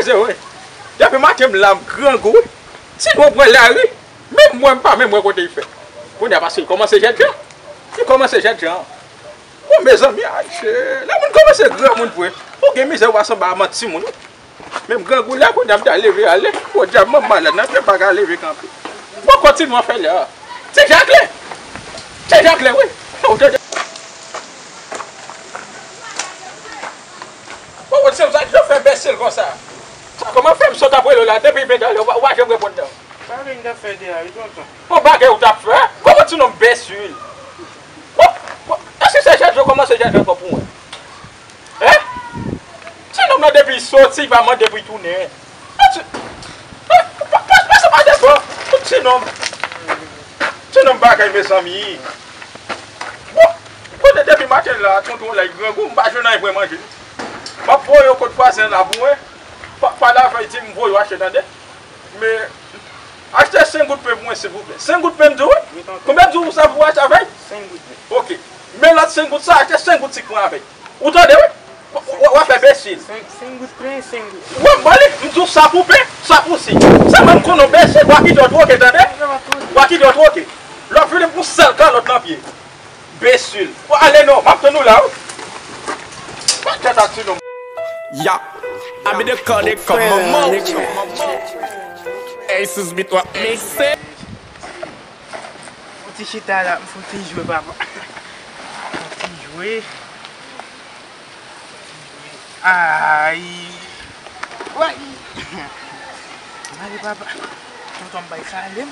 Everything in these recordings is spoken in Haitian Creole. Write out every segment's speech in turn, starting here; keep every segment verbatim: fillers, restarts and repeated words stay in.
Se vre. Depi maten m la, m grangou, wi. Ti nou pran lari, menm mwen, m pa menm wè kote l fè. Kounye a, paske l kòmanse jèt jan. Li kòmanse jèt jan. Bon, mezanmi, adje, lè moun kòmanse granmoun vre, ou gen mizè, w a sanble a manti moun, wi. Menm grangou la, kounye a, m ta leve ale. Podyab, m malad nan pye, m pa ka leve kanpe. Bon, kontinye fè lè a. Ti Jaklen! Ti Jaklen, wi! Ou tande? Bon, ou se sa k fè enbesil konsa? Sa kòman fè m sot ap rele w la depi vennde a lè, ou pa, ou pa janm reponn nan? Sa vin de fè de a, wi, tonton. Bon, bagay ou t ap fè? Kòman ti nonm enbesil? Bon, bon, èske se jèt yo kòmanse jèt ankò pou mwen? Hein? Ti nonm nan depi l soti, li pa mande pou l tounen. Pase pa devan. Tout ti nonm. Ti nonm bagay, mezanmi. Bon, kote depi maten la, tonton la, li grangou, m pa jwenn anyen pou mwen manje. M ap voye yo kot vwazen la pou mwen. Pa, pale avè l, di m voye yo achte, tande? Men, achte senk goud pen pou mwen, silvouplè. Senk goud pen, m di w, wi. Wi, tonton. Konbyen m di w sa pou achte avè l? Senk goud pen. Ok. Men lòt senk goud sa, achte senk goud sik pou mwen avè l. Ou tande, wi? W, w, w ap fè enbesil. Senk, senk goud pen, senk goud. Wè, m ba li, m di w sa pou pen, sa pou sik. Sèlman m konnen w enbesil, w a kite w twoke, tande? W a kite w twoke. Lè w vini pou sèl kalòt nan pye. Enbesil. Bon, ale non, m ap tann ou la, wi. Mwen tèt a ti nonm. Ya, abi de kò de kò manman. Ey, sou beat w ap mikse. Fouti chita la, m fouti jwe, papa. Fouti jwe. Ay. Way. Mare, papa. Tonton bay sa ale m.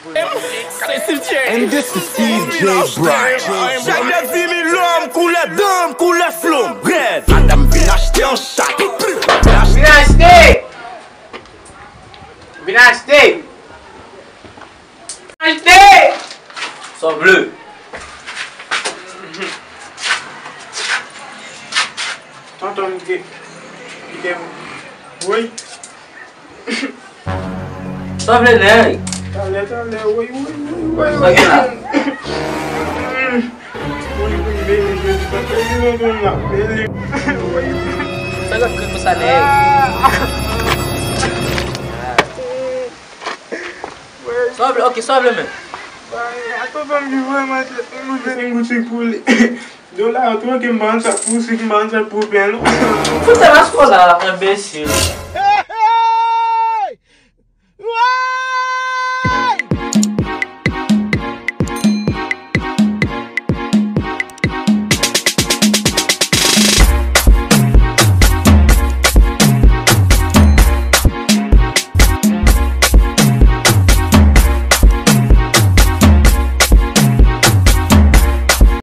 And this is D J Bright. Chak de di mi lòm, koulè dan m, koulè flow m, red. Madanm vin achte yon chat. Vin achte! Vin achte! Vin achte! Sò ble. Tonton m te, li te, woy. Sa w vle nèg? Talè, talè, woy, woy, woy, woy. Sa gen la? Woy, woy, beni, jodi, pa fè di tonton la, beni. Woy. Sa l ap kriye konsa nèg? Ah. Sa w vle, ok, sa w vle menm? Bay, a tonton m ki vrèman tèt move, senk goud sik pou li. Dola yo twoke, m pa konn sa k pou sik, m pa konn sa k pou pen non. Fout sa maskola, enbesil.